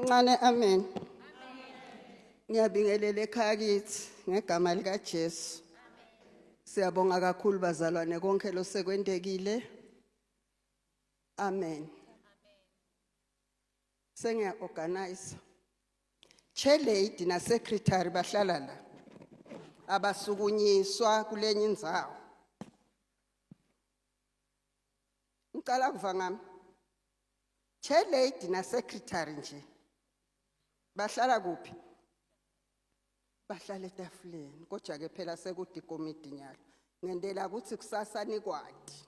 Kancane amen. Ngiyabingelela ekhaya kithi ngegama lika Jesu. Siyabonga kakhulu bazalwane konke losekwentekile. Amen. Sengiya organize. Chair lady na secretary bahlala la. Abasukunyiswa kulenye indzawo. Ngicela kuva ngami. Chair lady na secretary nje. Bahlala kuphi? Bahlala etafuleni. Kodwa ke phela sekude ikomiti nyalo. Ngendela ukuthi kusasa nikwati.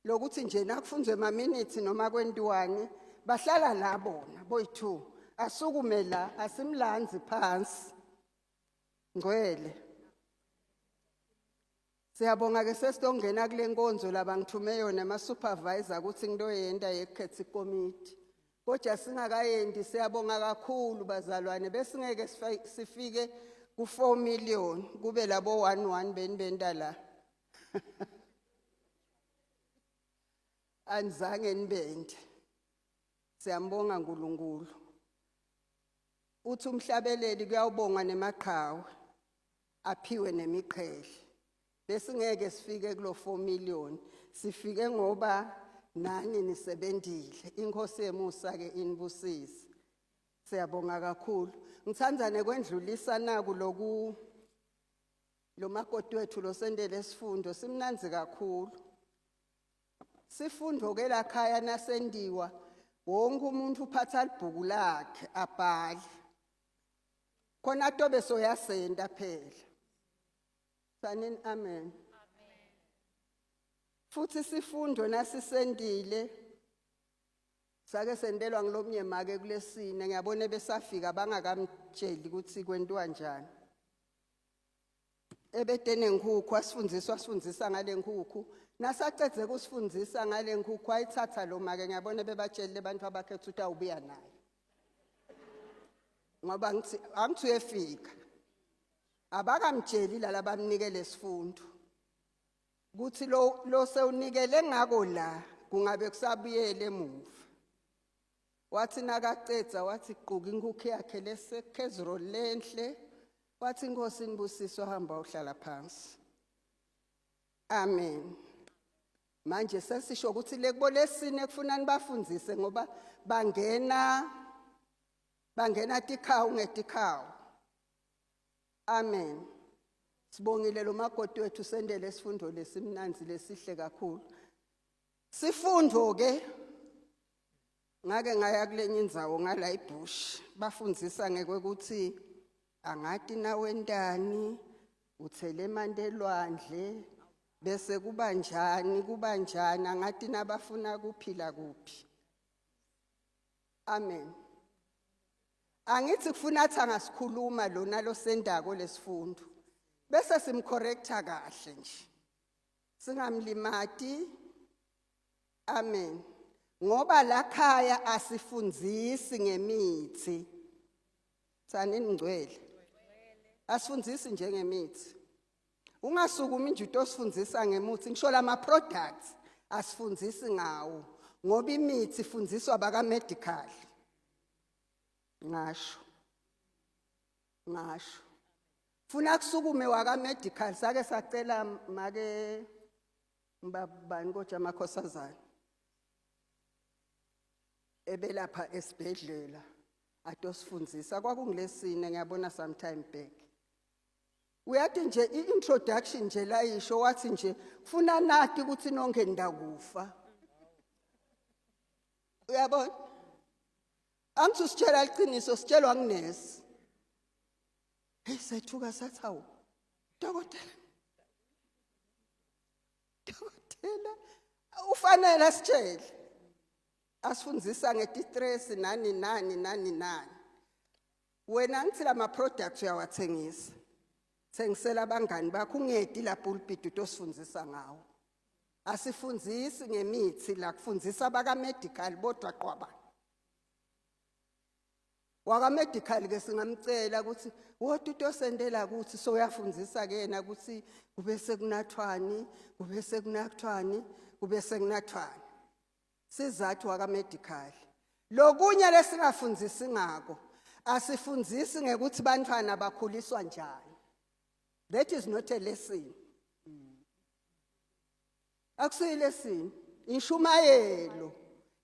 Lokuthi nje nakufunzwe ema minutes noma kwentiwani bahlala la bona boyi2. Asukume la asimlanzi phansi. Ngcwele. Siyabonga ke sesitongena kule nkonzo laba ngithume yona ama supervisor ukuthi ngitoyenta yekukhetha ikomiti. Kodwa singakayendi siyabonga kakhulu bazalwane besingeke sifike ku 4 million kube labo 11 beni benta la. Anizange nibende. Siyambonga uNkulunkulu. Uthi umhlabeleli kuyawubongwa nemaqhawe aphiwe nemiqhele. Besingeke sifike kulo 4 million. Sifike ngoba nani nisebenzile. Inkosi yemusa ke inibusise. Siyabonga kakhulu. Ngithanda nekwendlulisa naku loku lo makoti wethu losendele esifundo simnanzi kakhulu. Sifundo ke la khaya nasendiwa wonke umuntu uphatha libhuku lakhe abhale. Khona tobe soyasenda phela. Sanini amen. Futhi sifundo nasisendile sake sendelwa ngilomnye make kulesine ngiyabona besafika bangakamtsheli ukuthi kwentiwa njani. Ebetene nkukhu asifundiswa asifundisa ngale nkukhu nasacedze kusifundisa ngale nkukhu ayithatha lo make ngiyabona bebatshelile abantu abakhetha ukuthi awubuya nayo. Ngoba ngithi angithi uyefika. Abakamtsheli la bamnike lesifundo. Kuthi lo lo sewunikele ngako la kungabe kusabuyele emuva. Wathi nakacedza wathi quka inkukhu yakhe lesekhezro lenhle wathi inkosi inibusiswa hamba uhlala phansi. Amen. Manje sesisho ukuthi lekubo lesine kufuna nibafundzise ngoba bangena bangena tikhawu ngetikhawu. Amen. Sibongile lo makoti wethu sendele isifundo lesimnanzi lesihle kakhulu. Sifundo ke ngake ngaya kulenye indzawo ngala ibush bafundzisa ngekwekuthi angati nawentani uthele emanti elwandle bese kuba njani kuba njani angati nabafuna kuphila kuphi. Amen. Angithi kufuna athi angasikhuluma lona losendako lesifundo. Bese simcorrecta kahle nje. Singamlimati. Amen. Ngoba la khaya asifundzisi ngemithi. Sanini ngcwele. Asifundzisi njengemithi. Ungasukumi nje utosifundzisa ngemuthi ngisho lama products asifundzisi ngawo ngoba imithi ifundziswa baka medical. Ngasho. Ngasho. Funa kusukume waka medical sake sacela make mbabani kodwa amakhosazana. Ebelapha esibhedlela atosifundzisa kwakungilesine ngiyabona sometime back. Uyathi nje i-introduction nje layisho wathi nje funa nati ukuthi nonke nidakufa. Uyabona? Angithi usitshela iqiniso sitshelwa ngunesi. Hey sethuka sathi hawu dokotela. Dokotela ufanele asitshele. Asifundisa ngeti-stress nani nani nani nani. Wena ngithi lama products uyawathengisa. Thengisela abangani bakho ungedi la pulpit utosifundzisa ngawo. Asifundzisi ngemithi la kufundzisa baka medical bodwa qwaba. Waka medical ke singamcela ukuthi wodwa utosendela ukuthi soyafundzisa ke yena ukuthi kube sekunathwani, kube sekunathwani, kube sekunathwani. Sizathu waka medical. Lokunye lesingafundzisi ngako, asifundzisi ngekuthi bantfwana bakhuliswa njani. That is not a lesson. Akusiyo lesson, inshumayelo.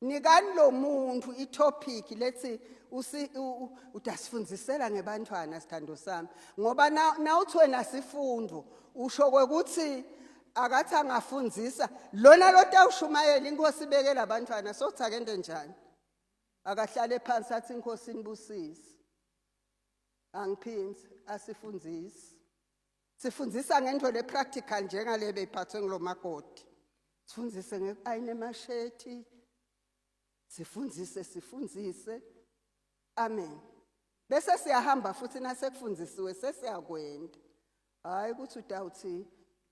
Nikani lo muntu itopic lethi usi utasifundzisela ngebantfwana, sithando sami, ngoba nawuthi wena sifundo, usho kwekuthi akathi angafundzisa lona lotawushumayela. Inkosi ibekela abantwana, sokuthi akente njani? Akahlale phansi athi inkosi inibusise. Angiphinzi, asifundzisi. Sifundzisa ngento le practical, njengale beyiphathwe ngulomakoti. Sifundzise ngeku-ayina emashethi, sifundzise, sifundzise. Amen. Bese siyahamba futhi nasekufundzisiwe, sesiyakwenda. Hayi ukuthi utawuthi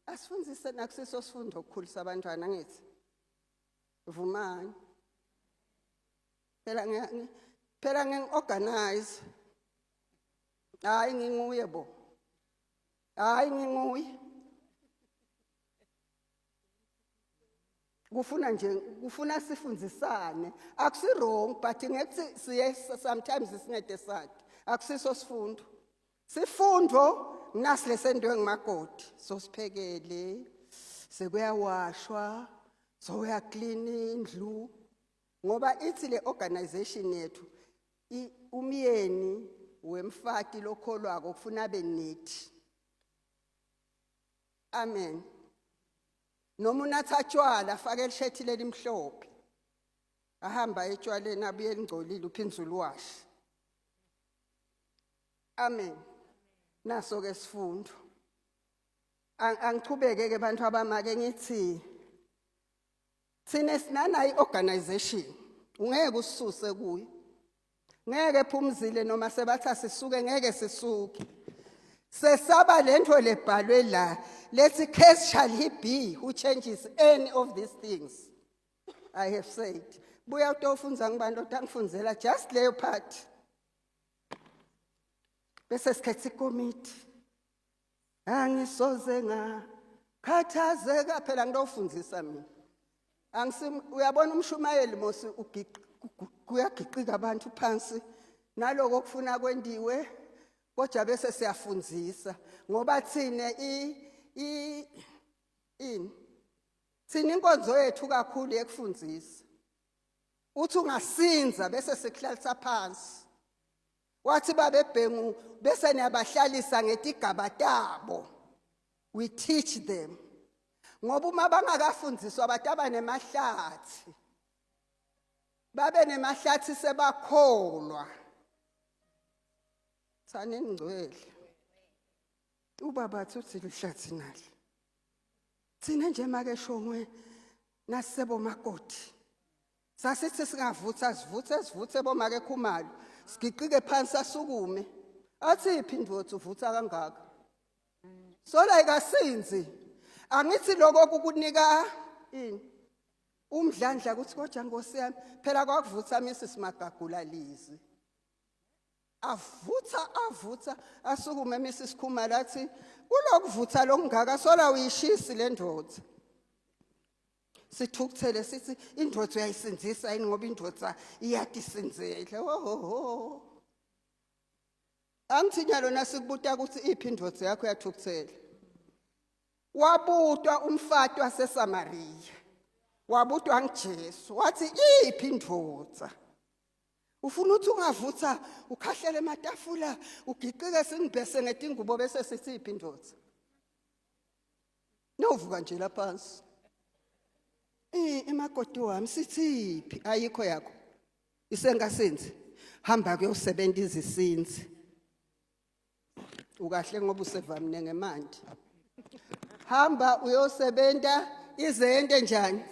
asifundzise nakusiso sifundo okukhulisa abantwana. Ngithi vumani phela, phela ngingi-organize. Hayi, nginguye bo, hayi, nginguye. Kufuna nje, kufuna sifundzisane. Akusi wrong, but ngekuthi siye sometimes singede sathi akusiso sifundo. Sifundo nasi lesentiwe ngumakoti, sosiphekele, sekuyawashwa, soyaklina indlu, ngoba ithi le organization yethu umyeni wemfati lokholwako kufuna abe neat. Amen. Noma unatha tshwala, afake lishethi lelimhlophe, ahamba etshwaleni, abuye lingcolile, uphindze uliwashe. Amen. Naso ke sifundo. Angichubeke ke, bantu abamake, ngithi thina sinanayo i-organization, ungeke usisuse kuyo. Ngeke phumzile, noma sebathi asisuke, ngeke sisuke. Sesaba lento lebhalwe la lethi, "Cursed shall he be who changes any of these things I have said." Buya utofunza ngibani otangifundzela just leyo part, bese sikhetha ikomiti. Angisoze ngakhathazeka phela, ngitofundzisa mina. Angisim, uyabona, umshumayeli mosi kuyagiqika abantu phansi naloko kufuna kwendiwe, kodwa bese siyafundzisa, ngoba thine i i ini thina inkonzo yethu kakhulu yekufundzisa. Uthi ungasinza, bese sikuhlalisa phansi. Wathi babebhengu, bese niyabahlalisa ngetigaba tabo. We teach them, ngoba uma bangakafundziswa bataba nemahlathi, babe nemahlathi sebakholwa. Tsanini ngcwele. Ubaba athi uthi lihlathi nali. Thina nje make shongwe nasebo makoti, sasithi singavutha, sivuthe, sivuthe bomake Khumalo, sigiqike phansi, asukume athi, "Iphi indvodza uvutha kangaka?" Sola ikasinzi. Angithi lokho kukunika ini? Umdlandla, ukuthi kodwa Nkosi yami, phela kwakuvutha Mrs Magagula Lizwi, avutha, avutha, asukume Mrs Khumalo athi, "Kulokuvutha lokungaka, sola uyishisi le ndoda." Sithukuthele sithi indoda uyayisindzisa yini, ngoba indoda iyatisindzela. Ohoho, angithi nyalo nasikubuta ukuthi iphi indoda yakho, uyathukuthela. Wabutwa umfati waseSamariya, wabutwa nguJesu, wathi, "Iphi indvodza?" Ufuna ukuthi ungavutha, ukhahlele ematafula, ugiqike, singibhese ngetingubo, bese sithi iphi indvodza? Novuka nje laphansi. Eh, emakoti wami, sithi iphi? Ayikho yakho. Isengasenzi. Hamba kuyosebenza izisinzi. Ukahle ngoba usevamine ngemanti. Hamba uyosebenta izente njani?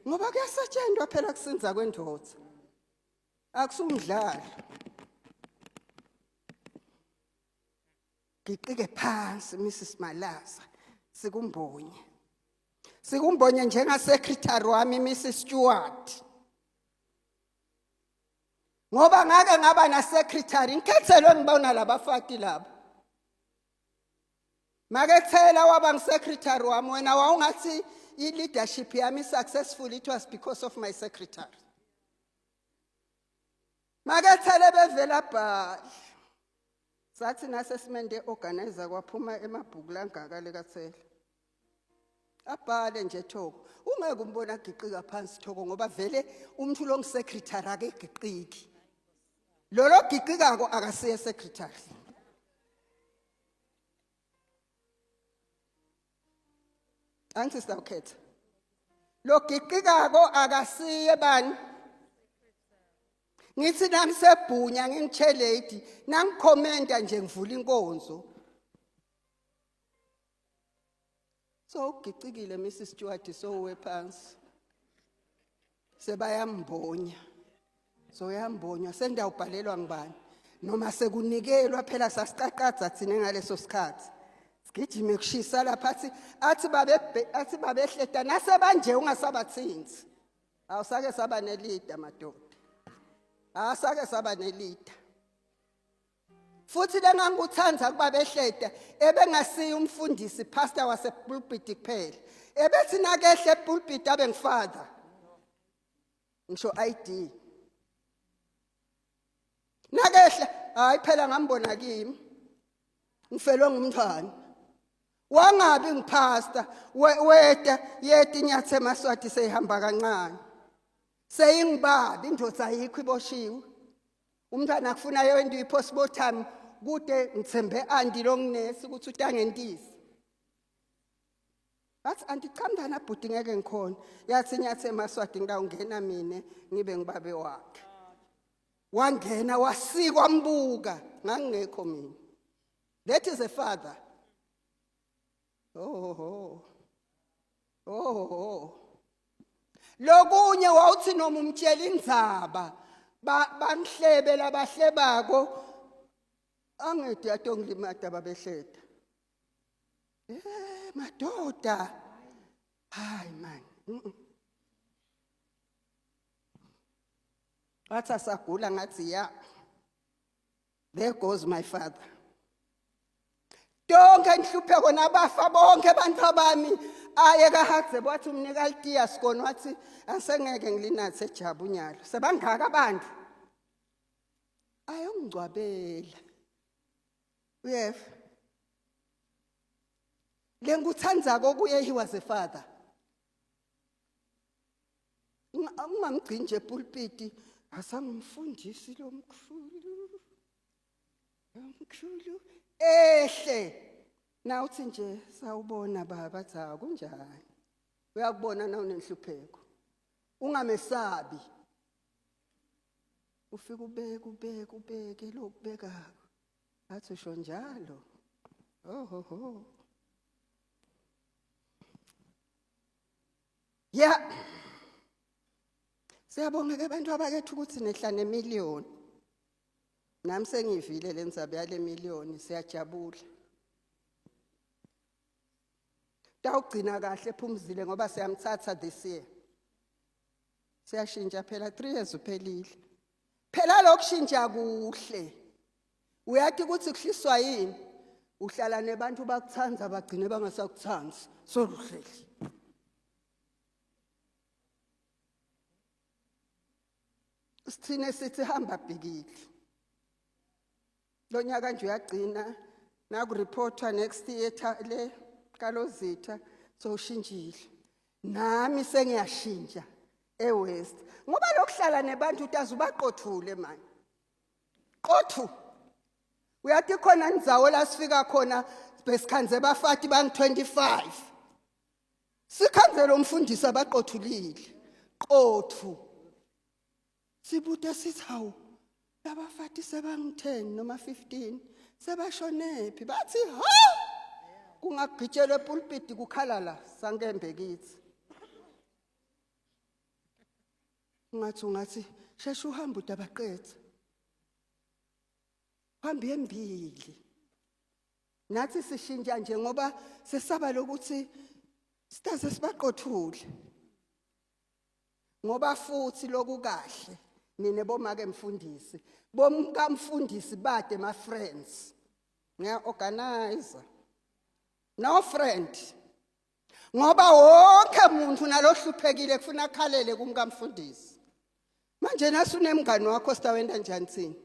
Ngoba kuyasetshenzwa phela kusinza kwendoda. Akusumdlalo. Giqike phansi Mrs Malaza, sikumbonye. Sikumbonye njenga secretary wami Mrs Stewart. Ngoba ngake ngaba na secretary, ngikhethelwe ngibona labafati labo. Makethela waba ngisecretary wami, wena wawungathi i-leadership yami successful, it was because of my secretary. Makethele bevela bhali. Sathi nasesimende organizer kwaphuma emabhuku langaka lekathele. Abhale nje Thoko. Ungeke umbona agiqika phansi Thoko ngoba vele umuntu lo ngisecretary akegiqiki. Lo lo giqikako akasiye secretary. Angithi sawukhetha. Lo giqikako akasiye bani? Ngithi nangisebhunya ngingicheledi nangikhomenta nje ngivula inkonzo. So ugicikile Mrs Stewart sowuwe phansi. Sebayambonya. So uyambonywa sendawubhalelwa ngibani? Noma sekunikelwa phela sasiqaqadza thina ngaleso sikhathi. Sigijime kushisa lapha athi athi babe athi babehleta nasebanje ungasabathinti. Awusake saba nelida madoda. Awusake saba nelida. Futhi lengangikuthanda kuba behleda ebengasiye umfundisi pastor wasepulpit kuphela. Ebethi nakehle epulpit abe ngifather. Ngisho ID. Nakehle hayi phela ngambona kimi. Ngifelwe ngumntwana. Wangabi ngipastor weta yeta inyathe emaswati seyihamba kancane. Seyingibaba indoda ayikho iboshiwe. Umntwana akufuna yento iphosibothami kude ngithembe anti lo nginesi ukuthi utangentisa. Bathi anti cha mntana bhuti ngeke ngikhona. Yathi inyathe emaswati ngitawungena mina ngibe ngibabe wakhe. Wangena wasikwa mbuka ngangingekho mina. That is a father. Oh oh. Oh oh. Lokunye wawuthi noma umtshela indzaba bamhlebe labahlebako angede atongilimata babehleda. Eh madoda. Hayi man. Wathi asagula ngathi ya. There goes my father. Tonke inhlupheko nabafa bonke abantu abami aye kahadze wathi umnika litiya sikoni wathi asengeke ngilinathe ejabu nyalo sebangaka abantu ayongcwabela uyeva lengikuthandzako kuye he was a father Ungamgcini nje epulpiti asangumfundisi lomkhulu. Lomkhulu ehle. Na uthi nje sawubona baba cha kunjani? Uyakubona na unenhlupheko. Ungamesabi. Ufika ubeke ubeke ubeke lokubekako. Athi usho njalo. Oh ho ho. Yeah. Siyabonga ke abantu abakethu ukuthi nehla nemillion. Nami sengivile le ndzaba yale million siyajabula. Tawugcina kahle phumzile ngoba siyamthatha this year. Siyashintsha phela 3 years uphelile. Phela lokushintsha kuhle. Uyathi ukuthi kuhliswa yini? Uhlala nebantu bakuthanda bagcine bangasakuthandi. Soluhleli. Sithine sithi hamba bhikili. Lo nyaka nje uyagcina nakureportwa next year le kalozitha sowushintshile. Nami sengiyashintsha eWest ngoba lokuhlala nebantu utaze ubaqothule manje. Qothu. Uyathi khona indzawo la sifika khona besikhanze bafati bang 25. Sikhanze lo mfundisi abaqothulile. Qothu. Sibude sithi hawu labafati sebangu-10 noma 15 sebashonephi bathi ha kungagitshelwa epulpiti kukhala la sankembe kithi ungathi ungathi sheshe uhambe udabaqethe hambe embili nathi sishintsha nje ngoba sesaba lokuthi sitaze sibaqothule ngoba futhi lokukahle nine bomake mfundisi bomkamfundisi bade ma friends ngiya organize no friend ngoba wonke umuntu nalohluphekile kufuna akhalele kumkamfundisi. Manje nasunemngani wakho sitawenda njani thina?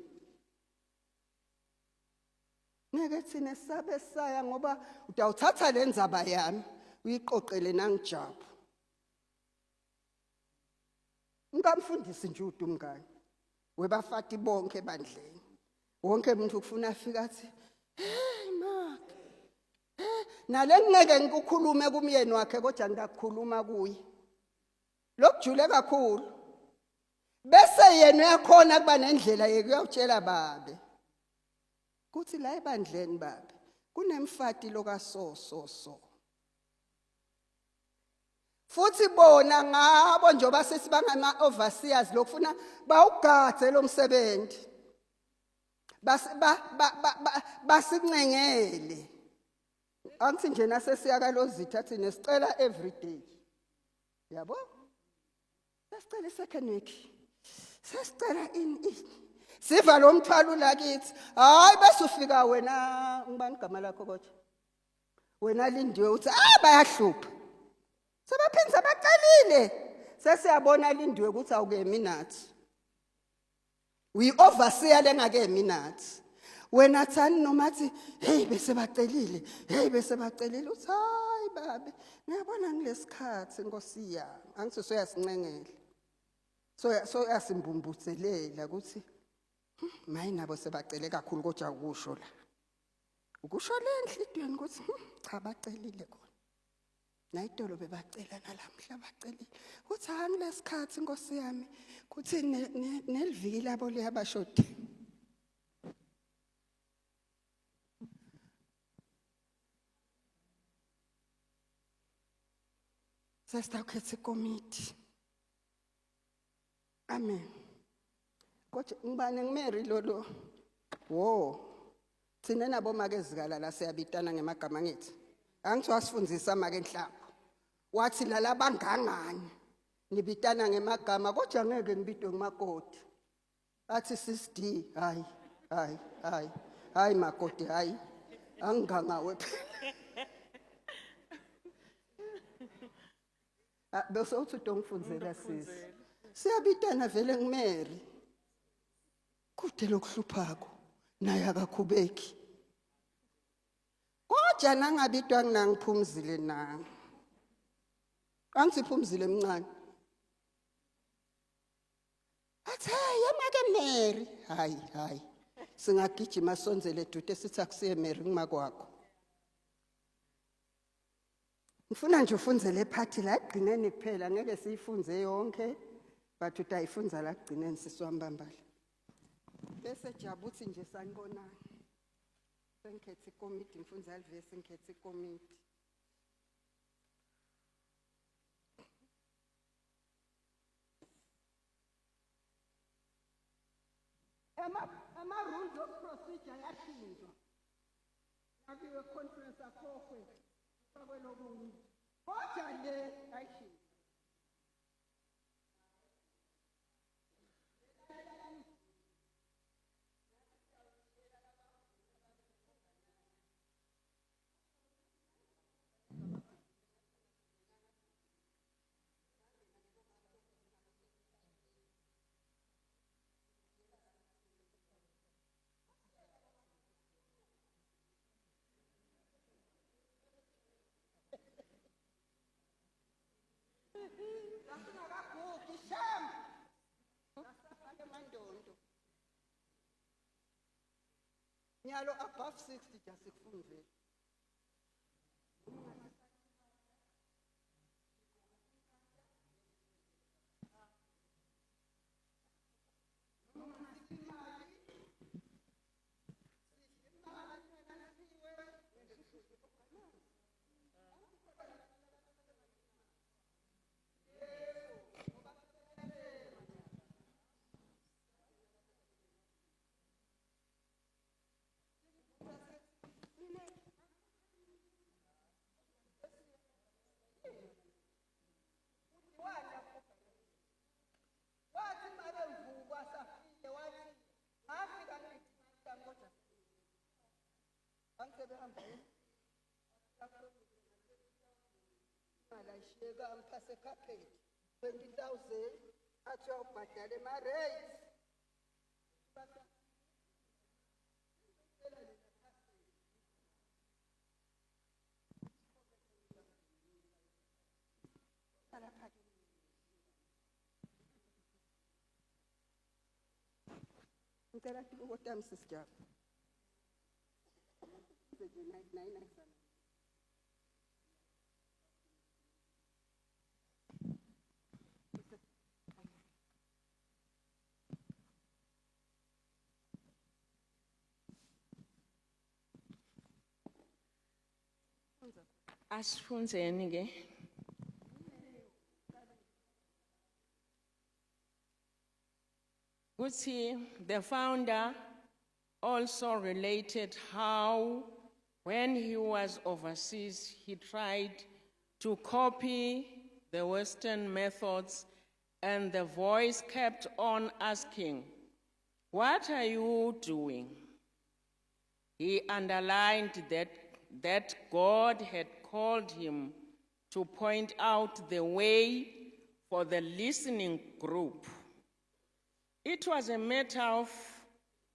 Ngeke thina sabe saya ngoba utawuthatha le ndzaba yami uyiqoqele nangijabu. Ngamfundisi nje udumngane. Webafati bonke ebandleni. Wonke umuntu kufuna afika athi, "Hey Mark." Nale ngeke ngikukhulume kumyeni wakhe kodwa ngiyakukhuluma kuye. Lokujule kakhulu. Bese yena uyakhona kuba nendlela yekuyawutshela babe. Kuthi la ebandleni babe kunemfati loka so so so. Futhi bona ngabo njengoba sesibangama overseers lokufuna bawugadze lo msebenzi. Basincengele. Angithi nje nasesiya kalozitha thina sicela every day. Yabo? Sesicela second week. Sesicela in in. Siva lo mthwalo lakithi. Hayi bese ufika wena ngibani igama lakho kodwa? Wena Lindiwe uthi ah bayahlupha. Sebaphinza bacelile. Sesiyabona Lindiwe ukuthi awukemi nathi. Uyi overseer lengakemi nathi. Wena thani noma athi hey bese bacelile, hey bese bacelile uthi hayi babe ngiyabona ngilesikhathi Nkosi yami. Angithi soyasincengela. Soya soyasimbumbuzelela ukuthi mayi nabo sebacele kakhulu kodwa ukusho la. Ukusho le enhlidweni ukuthi cha bacelile khona. Nayitolo bebacela nalamhla bacelile. Uthi hayi ngilesikhathi Nkosi yami kuthi neliviki labo liyabashodi. Sesitawukhetha ikomiti. Amen. Kodwa ngibani ngimary lolo. Wo. Thina nabo make zikalala siyabitana ngemagama ngithi. Angithi wasifundisa make enhlapho. Wathi lalabangangani nibitana ngemagama kodwa ngeke ngibidwe ngumakoti. Athi sis D hayi hayi hayi hayi makoti hayi angingangawe phela. Ah, bese uthi utongifundzela sisi. Siyabitana vele ngimary. Kude lokuhluphako naye akakhubeki. Kodwa nangabitwa nginangiphumzile na. Angithi phumzile emncane. Athi hey yamake Mary. Hayi hayi. Singagijima sonzele dude sithi akusiye Mary kumakwakho. Ngifuna nje ufunze le part la ekugcineni kuphela ngeke siyifunze yonke but utayifunza la ekugcineni sisi wami bambala. Bese jabu uthi nje sanibonani. Sengikhethe ikomiti ngifunza livesi ngikhethe ikomiti. Ama rules of procedure yashintshwa. Akuyiwe conference akhokhwe kufakwe lokunye. Kodwa le ayishintshwa. Sasingakagugi shem. Sasafaka emandondo. Nyalo above 60 jasikufundzela. Wathi make mvuka safile wathi ngafika ngidinga kodwa angisebehamba imali ayishiyeka amphase carpet 20000. Athi uyawubhadala ema-rates. Ngicela tibuko tami sisijabu. Asifundzeni ke. Kutsi the founder also related how when he was overseas he tried to copy the western methods, and the voice kept on asking, "What are you doing?" He underlined that God had called him to point out the way for the listening group. It was a matter of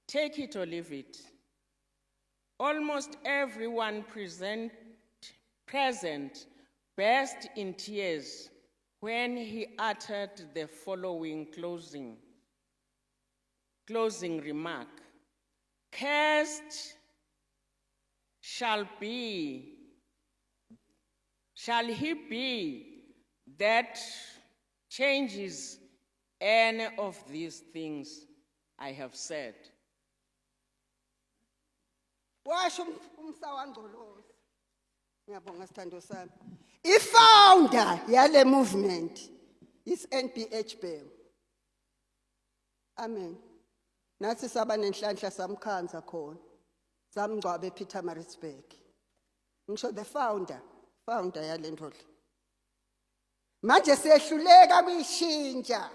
take it or leave it. Almost everyone present burst in tears when he uttered the following closing remark. Cursed shall he be that changes any of these things I have said. Washo umsa wangcolozi. Ngiyabonga sithando sami. I-founder yale movement is NBH Bhengu. Amen. Nathi saba nenhlanhla samkhanza khona. Samngcwabe ePietermaritzburg. Ngisho the founder yale nto le. Manje siyehluleka kuyishintsha.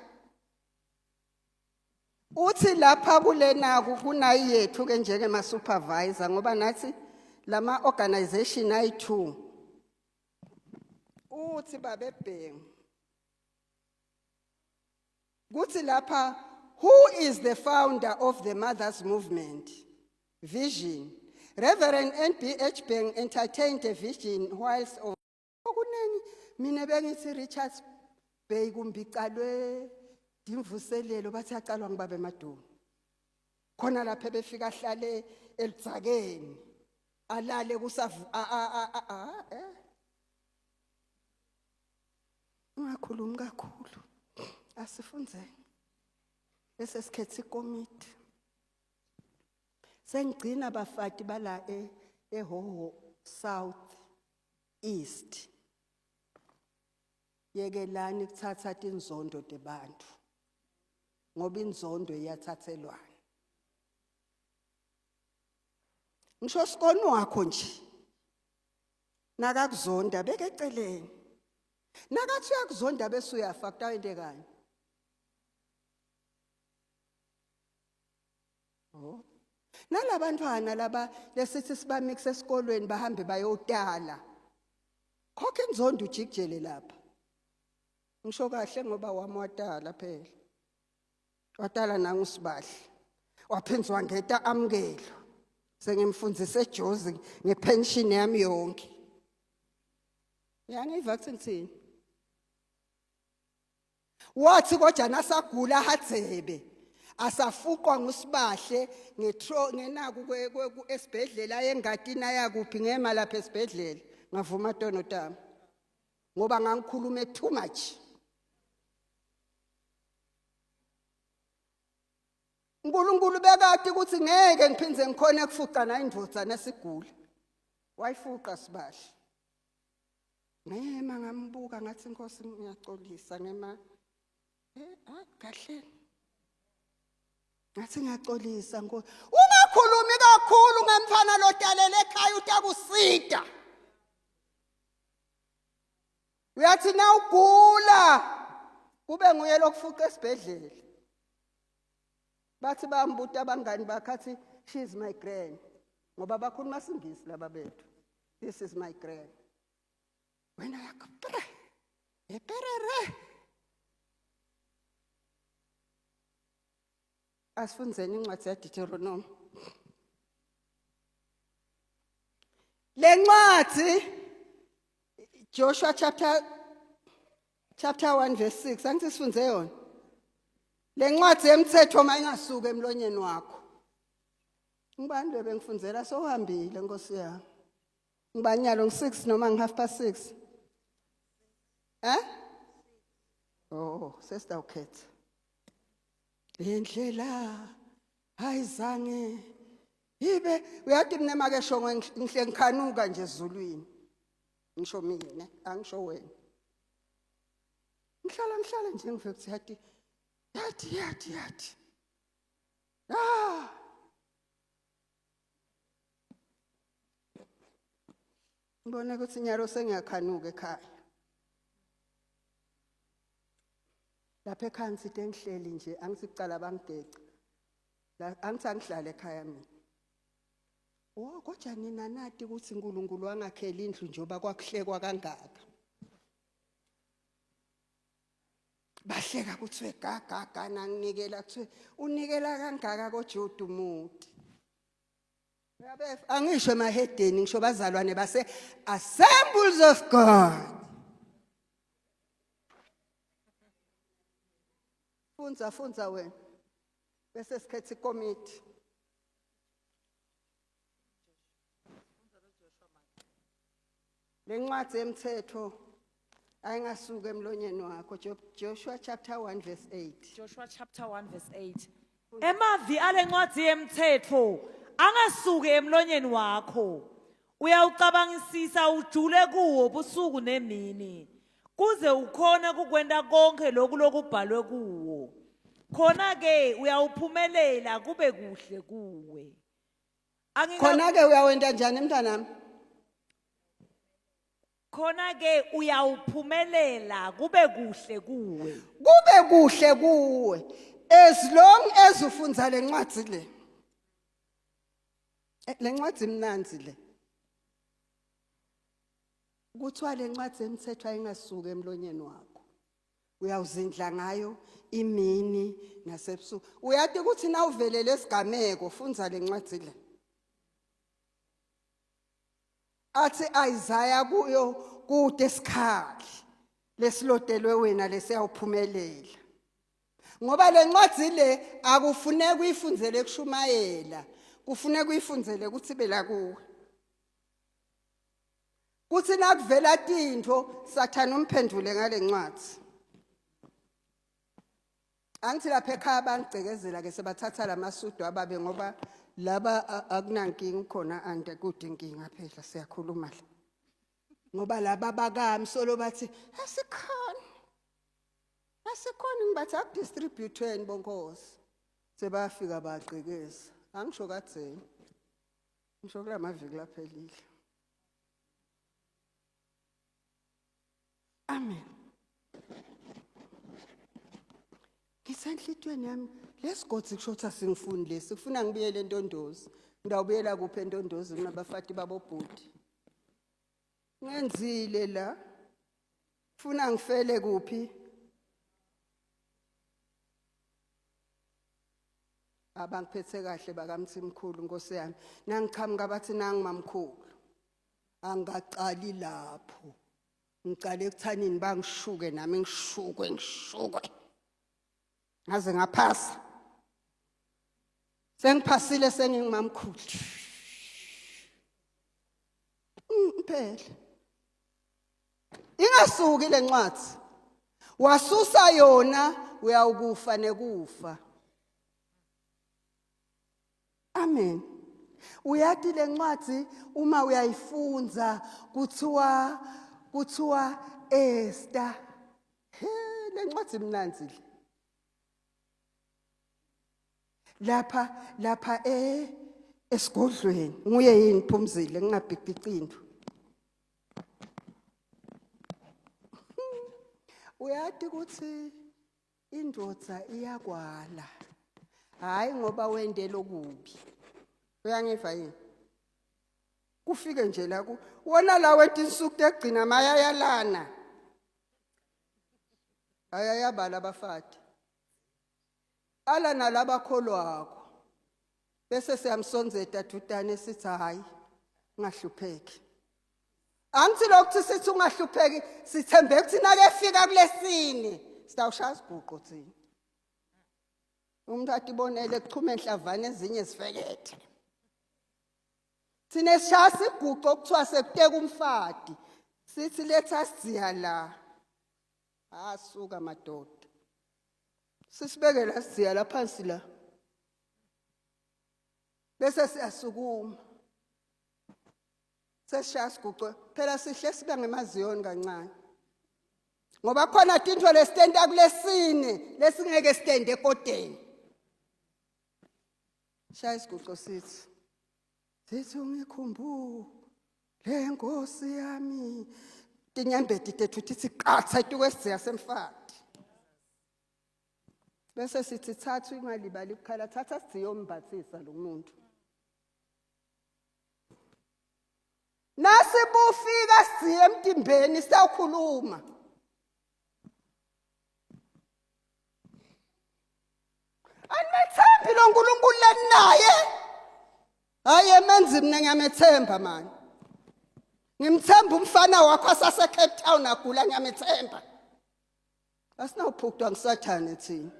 Uthi lapha kulena kunayi yethu ke njengema supervisor, ngoba nathi lama organization ayi2. Uthi babebhengu kuthi lapha, who is the founder of the mothers movement vision? Reverend NBH Bhengu entertained a vision whilst of okunengi. Mina bengithi Richards Bay kumbe icalwe imvuselelo, bathi yacalwa ngibabe emaduni khona lapha, befika ahlale eludzakeni, alale kusavu a. Ungakhulumi kakhulu, asifundzeni bese sikhetha ikomiti. Sengigcina, bafati bala eHhohho South East, yekelani kuthatha tinzondo tebantu, ngoba inzondo iyathathelwana. Ngisho sikoni wakho nje nakakuzonda, beke eceleni. Nakathi uyakuzonda bese uyafa, kutawente kanye. Oh, nalabantwana laba lesithi sibamix esikolweni, bahambe bayotala, khokha inzondo, ujikijele lapha. Ngisho kahle ngoba wami watala phela, watala nangusibahle, waphinzwa wangeta amukelo, sengimfundzise eJozi ngepension yami yonke. Yangiva kuthi ngithini? Wathi kodwa nasagula hadzebe, asafuqwa ngusibahle ngetro ngenaku esibhedlela engatini ayakuphi, ngema lapha esibhedlela ngavuma tono tami, ngoba ngangikhulume too much. uNkulunkulu bekade ukuthi ngeke ngiphindze ngikhone kufuca na indvodza nesigula, wayifuqa sibahle. Ngema ngambuka, ngathi, "Inkosi, ngiyaxolisa." Ngema ah, kahle, ngathi, "Ngiyaxolisa Nkosi." Ungakhulumi kakhulu ngemfana lotalele ekhaya, utakusida. Uyathi na ugula, kube nguye lokufuqa esibhedlela. Bathi bambuta abangani bakhe, athi, "She is my grand," ngoba bakhuluma singisi laba bethu. "This is my grand." Wena yakupere eperere. Asifundzeni incwadi yaDeuteronomy. Lencwadi Joshua chapter 1 verse 6, angithi sifunze yona. Lencwadi yemthetho mayingasuka emlonyeni wakho. Ngibani lo bengifundzela sohambile, Nkosi yami? Ngibanyalo ngi6 noma ngi half past 6? Eh? Oh, sesitawukhetha. Lendlela ayizange ibe, uyathi mina make shongo ngihle ngikhanuka nje ezulwini. Ngisho mina, angisho wena. Ngihlala nje ngive kuthi yathi yathi yathi yathi. Ah! Ngibona ukuthi nyalo sengiyakhanuka ekhaya. Lapha ekhaya ngisithe ngihleli nje, angithi kucala bangigece. La angithi angihlale ekhaya mina. Oh, kodwa nina nati ukuthi uNkulunkulu wangakhela indlu njengoba kwakuhlekwa kangaka. Bahleka kuthiwe gaga ga nanginikela, kuthiwe unikela kangaka koJuda umuti. Uyabeva, angisho emahedeni, ngisho bazalwane base Assemblies of God. Funza, funza wena. Bese sikhetha ikomiti. Lencwadi yemthetho ayingasuka emlonyeni wakho. Joshua chapter 1 verse 8. Joshua chapter 1 verse 8. Emavi alencwadi yemthetho angasuki emlonyeni wakho. Uyawucabangisisa ujule kuwo busuku nemini, kuze ukhone kukwenta konke lokhu lokubhalwe kuwo. Khona ke uyawuphumelela kube kuhle kuwe. Angika Khona ke uyawenta njani, mntanami? Khona ke uyawuphumelela kube kuhle kuwe. Kube kuhle kuwe as long as ufunza lencwadi le. Lencwadi imnanzi le. Kuthiwa lencwadi emthetho ayingasuka emlonyeni wakho. Uyawuzindla ngayo imini nasebusuku. Uyati ukuthi nawuvelele esigameko, fundza lencwadi le. Athi Isaiah kuyo kude esikhali lesilotelwe wena lesiyawuphumelela. Ngoba lencwadi le akufuneki uyifundzele kushumayela, kufuneka uyifundzele ukuthi bela kuwe. Kuthi nakuvela tintfo, Sathane umphendvule ngale ncwadi. Angithi lapha ekhaya bangigcekezela ke, sebathatha lamasudu ababe ngoba laba akunankinga khona, ande kude inkinga phela siyakhuluma la. Ngoba laba bakami solo bathi asikhona. Asikhona, ngibathi akudistributweni bonkosi. Sebafika bagqekeza. Angisho kadzeni. Ngisho kulamaviki laphelile. Amen. Ngisenhlitweni yami lesigodzi kusho ukuthi asingifuni lesi, kufuna ngibuyele eNtondozi. Ngidawubuyela kuphi eNtondozi kunabafati babobhuti? Ngenzile la. Funa ngifele kuphi? Abangiphethe kahle bakamthimkhulu, Nkosi yami. Nangichamuka bathi nangi mamkhulu. Angaqali lapho. Ngicale ekuthanini bangishuke nami ngishukwe ngishukwe. Ngaze ngaphasa. Sengiphasile, sengingumamkhulu. Phela. Ingasuki lencwadi. Wasusa yona uyawukufa nekufa. Amen. Uyati lencwadi uma uyayifunza kuthiwa Esther. He, lencwadi imnanzi le. Lapha esigodlweni nguye yini Phumzile, ngingabhiqici into. Uyati ukuthi indoda iyakwala. Hayi ngoba wende lokubi. Uyangiva yini? Kufike nje la ku wona la wethu insuku tegcina mayayalana. Ayayabala abafati. Ala nalabakholwako. Bese siyamsonzeta dudane sithi hayi ungahlupheki. Angithi lokhu sithi ungahlupheki sithembe ukuthi nakefika kulesine sitawushaya siguqo thina. Umuntu atibonele kuchuma enhlavane ezinye zifekethe. Thina sishaya siguqo okuthiwa sekuteka umfati. Sithi letha sidziya la. Asuka madoda. Sisibeke la sidziya la phansi la. Bese siyasukuma. Sesishaya siguqo phela sihle sibe ngemaziyoni kancane. Ngoba khona tintfo lesitenta kulesine lesingeke sitende ekodeni. Shaya isiguqo sithi. Sithi ungikhumbule lenkosi yami. Tinyembeti tethu tithi qatha etukwesidziya semfati. Bese sithi thatha ungalibali ukukhala thatha siyombathisa lo muntu. Nasibufika siye emtimbeni sawukhuluma. Animethembi lo nkulunkulu leninaye. Hayi emenzi mina ngiyamethemba mani. Ngimthemba umfana wakho asase Cape Town agula ngiyamethemba. Asinawuphukutwa ngisathane thina.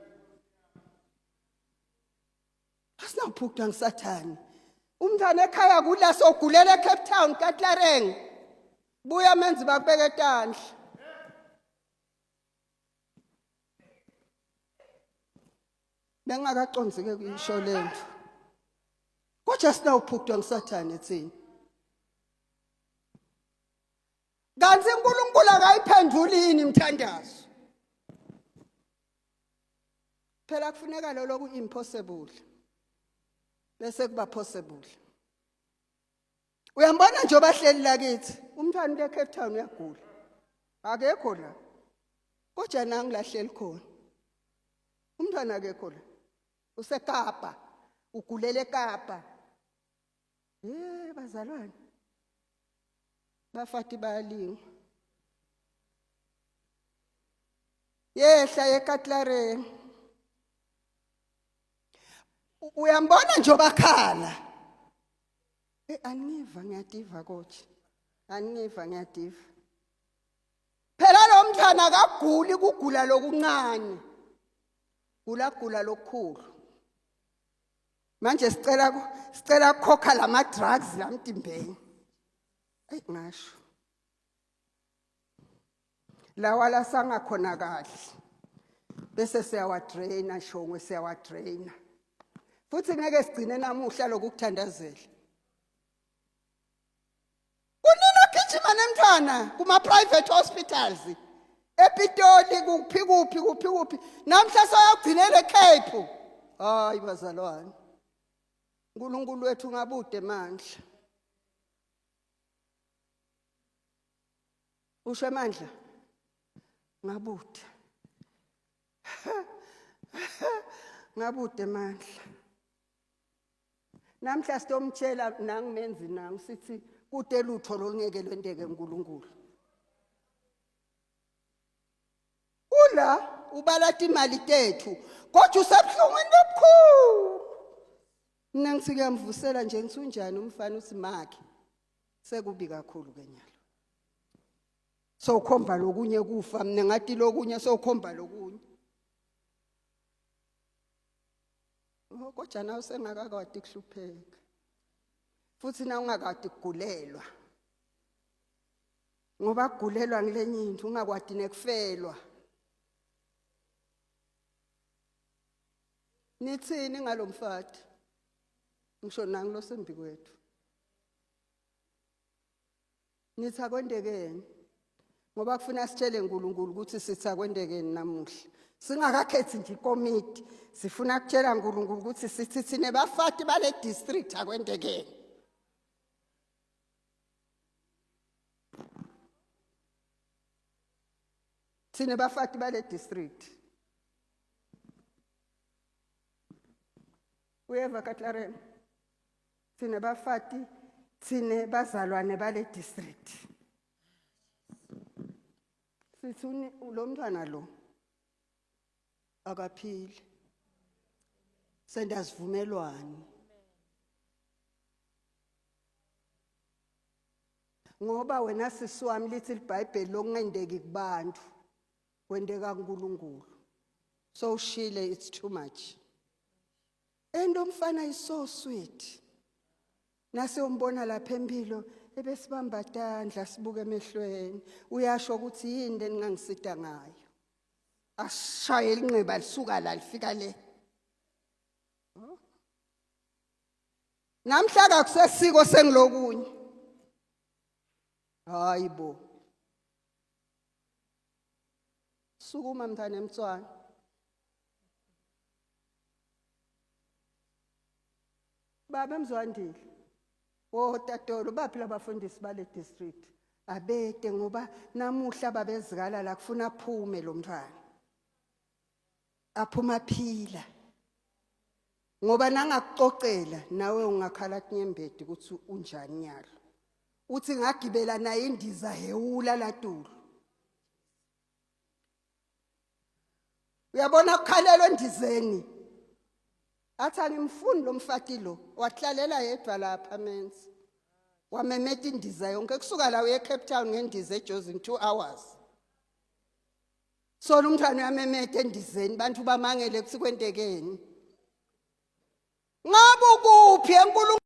Asinawuphukutwa ngisathane. Umntwana ekhaya kula sogulela eCape Town kaTlareng. Buya menzi bakubeka etandla. Bengingakaqondzi ke kuyisho lento. Kodwa sinawuphukutwa ngisathane thina. Kanti uNkulunkulu akayiphenduli yini imithandazo? Phela kufuneka lo loku impossible. Bese kuba possible. Uyambona nje obahleli lakithi, umntwana le Cape Town uyagula. Akekho la. Kodwa nangi lahleli khona. Umntwana akekho la. UseKapa. Ugulela eKapa. Eh bazalwane. Bafati bayalingwa. Yehla eKatlareni. Uyambona nje obakhala. Eh aniva ngiyadiva coach. Aniva ngiyadiva. Phela lo mntwana akaguli kugula lokuncane. Gula gula lokukhulu. Manje sicela sicela ukukhokha lama drugs la mtimbeni. Ayi ngasho. Lawa la sangakhona kahle. Bese siyawadraina shongwe siyawadraina. Futhi ngeke sigcine namuhla lokukuthandazela. Kunini ogijima nemntwana kuma private hospitals. EPitoli kuphi kuphi kuphi kuphi. Namhla soyagcinela eCape. Hayi bazalwane. uNkulunkulu wethu ngabude mandla. Usho amandla. Ngabude. Ngabude mandla. Namhla sitomtshela nangimenzi nangu sithi kude lutho lolungeke lwenteke uNkulunkulu. Ula ubalata imali tethu kodwa usebuhlungwini lobukhulu. Mina ngithi kuyamvusela nje ngithi unjani umfana uthi makhe. Sekubi kakhulu ke nyalo. Sowukhomba lokunye kufa mina ngathi lokunye sowukhomba lokunye. Oh, kodwa nawe usengakakwati kuhlupheka. Futhi na ungakade kugulelwa. Ngoba kugulelwa ngilenye into ungakwati nekufelwa. Nithini ngalomfati? Ngisho nangu losembi kwethu. Nithi akwendekeni? Ngoba kufuna sitshele uNkulunkulu ukuthi sithi akwendekeni namuhla. Singakakhethi nje ikomiti, sifuna kutshela uNkulunkulu ukuthi sithi thine bafati bale district akwendekeni. Thine bafati bale district. Uyeva Katlarena? Thina bafati thine bazalwane bale district. Sithi lo mntwana lo akaphili. Sendasivumelwano. Ngoba wena sisi wami lithi iBhayibheli lokungendeki kubantu kwendeka kuNkulunkulu. So ushile, it's too much. And umfana is so sweet. Nasiyombona lapha empilo ebesibamba tandla sibuke emehlweni, uyasho ukuthi yini leningangisida ngayo. Asishaye inxeba lisuka la lifika le. Namhla kakusesiko sengilokunye. Hayibo. Sukuma mntana emtswana. Baba emzwandile. Oh tatolo, baphi labafundisi bale district? Abete ngoba namuhla babezikala la kufuna aphume lo mntwana. Aphuma phila. Ngoba nangakucocela nawe ungakhala kunyembedi ukuthi unjani nyalo. Uthi ngagibela naye indiza hewula latulu. Uyabona kukhalelwa endizeni. Athi angimfuni lo mfati lo, wahlalela yedwa lapha menzi. Wamemeta indiza yonke kusuka la uye Cape Town ngendiza eJozi in 2 hours. So lo mntwana uyamemeta endizeni, bantu bamangele kuthi kwentekeni. Ngabe ukuphi enkulu.